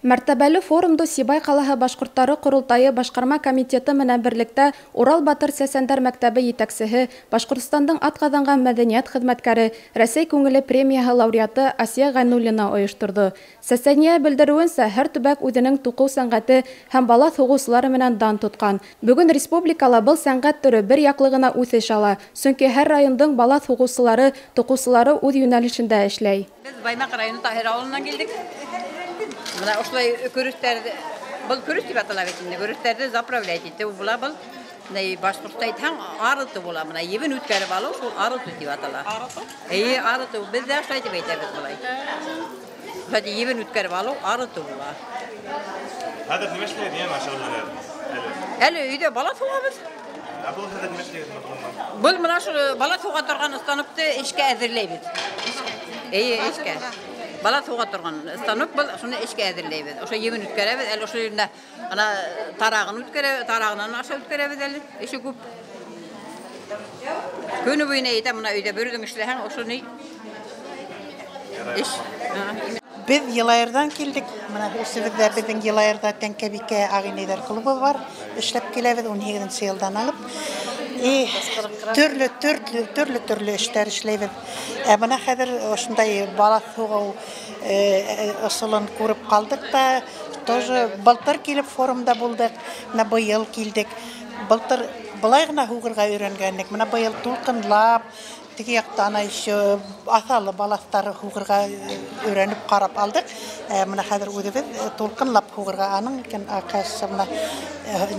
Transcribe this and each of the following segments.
Мәртәбәле форумды Сибай ҡалаһы башҡорттары ҡоролтайы башҡарма комитеты менән берлектә Урал Батыр сәсәндәр мәктәбе етәксеһе, Башҡортостандың атҡаҙанған мәҙәниәт хеҙмәткәре, Рәсәй күңеле премияһы лауреаты Асия Ғәйнуллина ойошторҙо. Сәсәниә белдереүенсә, һәр төбәк үҙенең туҡыу сәнғәте һәм балаҫ һуғыусылары менән дан тотҡан. Бөгөн республикала был сәнғәт төрө бер яҡлы ғына үҫеш ала, сөнки һәр райондың балаҫ һуғыусылары, туҡыусылары үҙ йүнәлешендә эшләй. Беҙ Баймаҡ районы Таһир ауылынан килдек. Бына ошолай көрөстәрҙе, был көрөс тип атала бит инде, көрөстәрҙе заправлять итеү була был. Бына башҡортса әйтһәң, арытыу була. Бына ебен үткәреп алыу шул арытыу тип атала. Арытыу? Эйе, арытыу. Беҙ ҙә шулай тип әйтәбеҙ былай. Кстати, ебен үткәреп алыу арытыу була. Хәҙер нимә эшләйһегеҙ, нимә шөғөлләнәһегеҙ? Әле өйҙә балаҫ һуғабыҙ. Ә был хәҙер нимә эшләйһегеҙ? Был мына шул балаҫ һуға торған станокты эшкә әҙерләйбеҙ. Эйе, эшкә. Балаҫ һуға торған станок был, шуны эшкә әҙерләйбеҙ. Ошо ебен үткәрәбеҙ, әле ошо ерендә ана тарағын үткәрә, тарағынан аша үткәрәбеҙ әле. Эше күп. Көнө буйына әйтәм, мына өйҙә бер үҙең эшләһәң, ошо ни? Эш. Беҙ Йылайырҙан килдек. Мына өсөбөҙҙә беҙҙең Йылайырҙа Тәңкәбикә ағинәйҙәр клубы бар. Эшләп киләбеҙ 18 йылдан алып. И төрлө, төрлө, төрлө, төрлө эштәр эшләйбеҙ. Ә бына хәҙер ошондай балаҫ һуғыу ысулын күреп ҡалдыҡ та, тоже былтыр килеп форумда булдыҡ, мына быйыл килдек. Былтыр былай ғына һуғырға өйрәнгәнлек, мына быйыл тулҡынлап, теге яҡта ана еще аҫалы балаҫтары һуғырға өйрәнеп ҡарап алдыҡ. Мына хәҙер үҙебеҙ тулҡынлап һуғырға, аның икән, оказывается, мына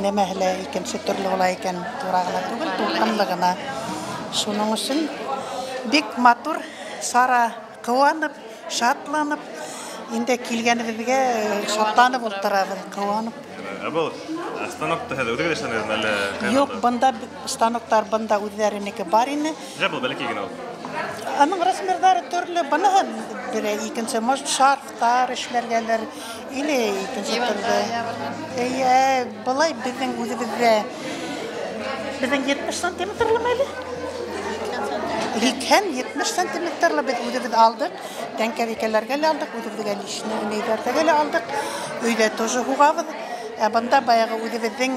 нәмәһе лә икенсе төрлө була икән, тура ғына түгел, тулҡынлы ғына. Шуның өсөн бик матур сара, ҡыуанып, шатланып, инде килгәнебеҙгә шатланып ултырабыҙ, ҡыуанып. Ә был станокты һеҙ үҙегеҙ эшләнегеҙме әллә ҡайҙан Юҡ, алдығыҙ? бында станоктар бында үҙҙәренеке бар ине. Нисә был бәләкәй генә ул? Аның размерҙары төрлө, быныһы берәй икенсе, может, шарфтар эшләргәлер, или икенсе төрлө. Эйе, былай беҙҙең үҙебеҙҙә, беҙҙең 70 сантиметрлымы әле? Һикһән, 70 сантиметрлы беҙ үҙебеҙ алдыҡ, тәңкәбикәләргә лә алдыҡ, үҙебеҙгә лишний нейҙәрҙәге лә алдыҡ, өйҙә тоже һуғабыҙ. Ә бында баяғы үҙебеҙҙең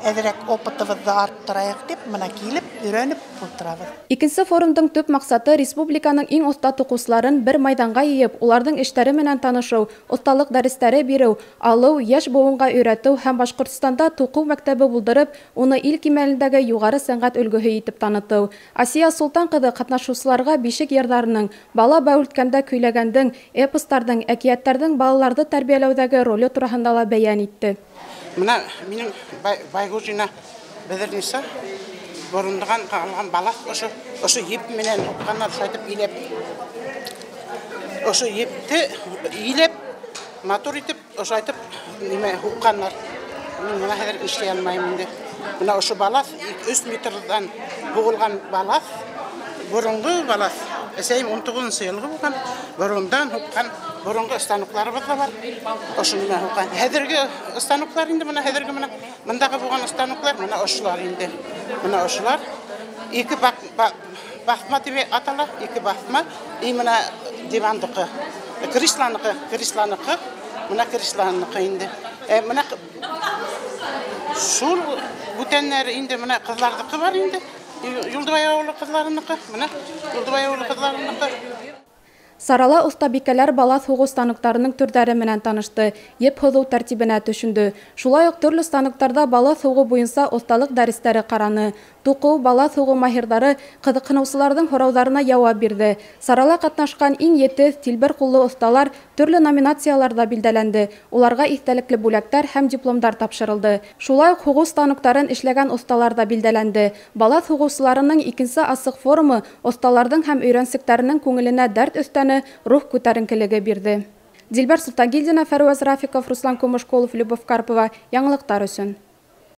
әҙерәк опытыбыҙҙы арттырайыҡ тип, мына килеп, өйрәнеп ултырабыҙ. Икенсе форумдың төп маҡсаты республиканың иң оҫта туҡыусыларын бер майҙанға йыйып, уларҙың эштәре менән танышыу, оҫталыҡ дәрестәре биреү, алыу, йәш быуынға өйрәтеү һәм Башҡортостанда туҡыу мәктәбе булдырып, уны ил кимәлендәге юғары сәнғәт өлгөһө итеп танытыу. Асия Солтан ҡыҙы ҡатнашыусыларға бишек йырҙарының, бала бәүелткәндә көйләгәндең, эпостарҙың, әкиәттәрҙең балаларҙы тәрбиәләүҙәге роле тураһында ла бәйән итте. Мына минең Байгужина Бәҙерниса борондан ҡалған балаҫ ошо еп менән һуҡҡандар, шайтып иләп. Ошо епте иләп, матур итеп, ошайтып нимә һуҡҡандар. Мин бына хәҙер эшләй алмайым инде. Бына ошо балаҫ 3 метрҙан һуғылған балаҫ, боронғо балаҫ. Әсәйем 19 йылғы булған, борондан һуҡҡан, боронғо станокларыбыҙ ҙа бар. Ошо нимә һуҡҡан. Хәҙерге станоклар инде бына хәҙерге бына мындағы булған станоклар бына ошолар инде. Бына ошолар. Ике баҫма тип атала, ике баҫма. И бына дивандыҡы, креслоныҡы, креслоныҡы, бына креслоныҡы инде. Бына шул бүтәннәр инде бына ҡыҙҙарҙыҡы бар инде. Юлдыбай ауылы ҡыҙҙарыныҡы, бына Юлдыбай ауылы ҡыҙҙарыныҡы. Сарала оҫтабикәләр балаҫ һуғыу станоктарының төрҙәре менән танышты, еп һыҙыу тәртибенә төшөндө. Шулай уҡ төрлө станоктарҙа балаҫ һуғыу буйынса оҫталыҡ дәрестәре ҡараны. Туҡыу, балаҫ һуғыу маһирҙары ҡыҙыҡһыныусыларҙың һорауҙарына яуап бирҙе. Сарала ҡатнашҡан иң етеҙ, тилбер ҡуллы оҫталар төрлө номинацияларҙа билдәләнде. Уларға иҫтәлекле бүләктәр һәм дипломдар тапшырылды. Шулай уҡ һуғыу станоктарын эшләгән оҫталар ҙа билдәләнде. Балаҫ һуғыусыларының икенсе асыҡ форумы оҫталарҙың һәм өйрәнсектәренең күңеленә дәрт өҫтәне, рух күтәренкелеге бирҙе. Дилбәр Солтангилдина, Фәрүәз Рафиков, Руслан Кумышкулов, Любовь Карпова. Яңылыҡтар өсөн.